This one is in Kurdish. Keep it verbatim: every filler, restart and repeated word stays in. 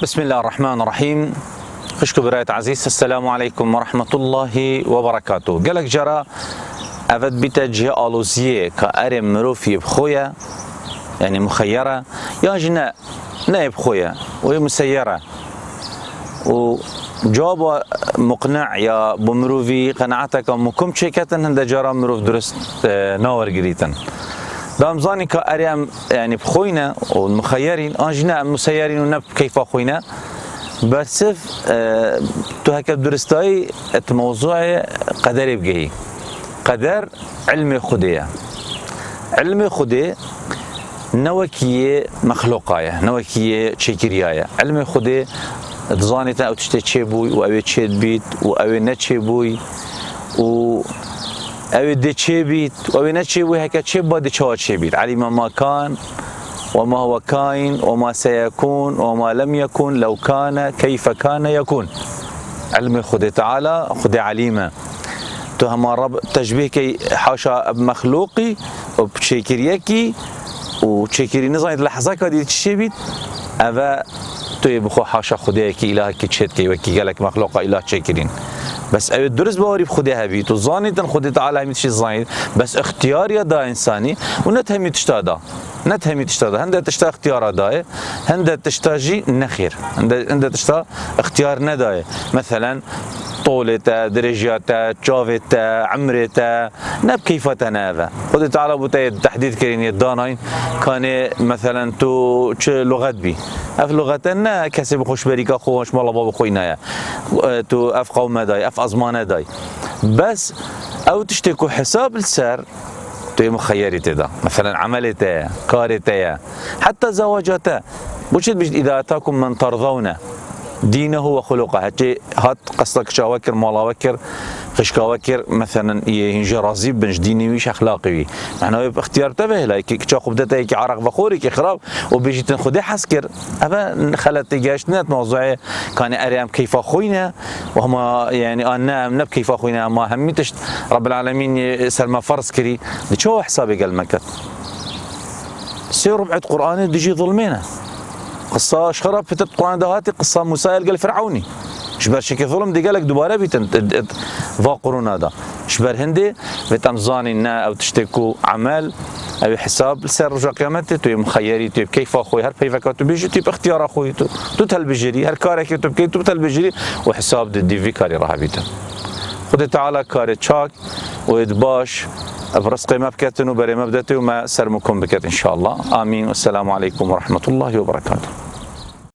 Bismillahirrahmanirrahim. Xişk û birayet ezîz, Esselamu aleykum ve rahmetullahi ve berekatuh. Gelek cara evet bîte cihê aloziyê ka erê mirov yê bi xwe ye, yanî muxeyyere, yan jî ne, ne yê bi xwe ye, wê museyyer e. Û cewaba muqne ya bo mirovî qenaeteka mukim çêketin, hinde cara mirov durist, e, nawergirîtin. Da em zanî ka erê em, yanî bi xwe ne û muxeyyerîn, an jî ne em museyyerîn û ne bi keyfa xwe ne. Bersiv, e, tu heke duristayî, e, tu mewzûyê qederê bigehî. Qeder ilmê Xwedê ye. Ilmê Xwedê ne wekî yê mexlûqa ye, ne wekî yê çêkiriya ye. Ilmê Xwedê dizanîte ew tiştê çêbûy û ew ê çêdibît û ew ê neçêbûy û ew ê dê çêbît û ew ê neçêbûy, heke çêbiba dê çawa çêbît. Alîme ma kan, وما هو كائن، وما سيكون، وما لم يكن، لو كان، كيف كان يكون. Ilmê Xwedê Teala, Xwedê Elîm e. Tu hema Reb teşbîh key haşa bi mexlûqî û bi çêkiriyekî û çêkirî nizanît lehzeka dî çi çê bît, eve tu yê bi xwe haşa Xwedeyekî, îlahekî çê dikey, wekî gelek mexlûqa îlah çêkirîn. Bes ew ê durist bawerî bi Xwedê hebît û zanîtin Xwedê Teala hemî tiştî zanît, bes îxtiyar ya da însanî û ne di hemî tişta da. Ne di hemî tişta da. Hinde tişta îxtiyara daye, hinde tişta jî nexêr. Hinde, hinde tişta îxtiyar nedaye. Meselen, tolê te, dirêjiya te, çavê te, emrê te, ne bi keyfa te ne ev e. Xwedê Teala bo te yê tehdîd kirîn, yê danayîn, kanê, meselen, tu çi luxet bî. Ev luxete ne kesê bi xwe ji berîka xwe, ji mala bavê xwe înaye. E, tu ev qewme dayî, ev ezmane dayî. Bes ew tiştê ku hesab li ser Tu yê muxeyyerî tê de. Meselen, emelê te ye, karê te ye. Heta zewaca te. Bo çi dibêjit, "Îza etakum men terzewne dînehu ve xuluqe." Hekê hat qesta kiça we kir, mala we kir, xişka we kir, meselen, yê hîn jê razî bin ji dînê wî, ji exlaqê wî. Mehna wê bi îxtiyar te ve hêla, yekê kiça xwe bide te yekê araq vexorekî xirab û bêjîtin Xwedê hez kir. Eve xeletê geştine et mewzûyê, kanê erê em keyfa xwe ne, û hema, yanî, an ne, em ne bi keyfa xwe ne, hema hemî tişt Rabbil Alemîn yê ser me ferz kirî, di çawa hesabê gel me ket? Sê rub'et Qur'anê dijî zulmê ne. Qisa ji xwe re pitir Qur'anê de hatî, qisa Musa el gel Firewnî. Ji ber çekê zulm dê gelek dubare bîtin, d-, d-, va qurûna de. Ji ber hindê, vê em zanîn ne ew tiştê ku emel, ew ê hesab li ser roja qiyametê, tu yê muxeyyerî, tu yê bi keyfa xwe, her peyveka tu bêjî, tu yê bi îxtiyara xwe, tu, tu telbijêrî, her karekê tu bikey, tu telbijêrî û hesab di dîvî karî re hebîtin. Xwedê Teala karê çak û êd baş bi rizqê me biketin û berê me bidetê û me ser mukum biket înşallah. Amîn. Esselamu aleykum ve rahmetullahi ve berekatuhu.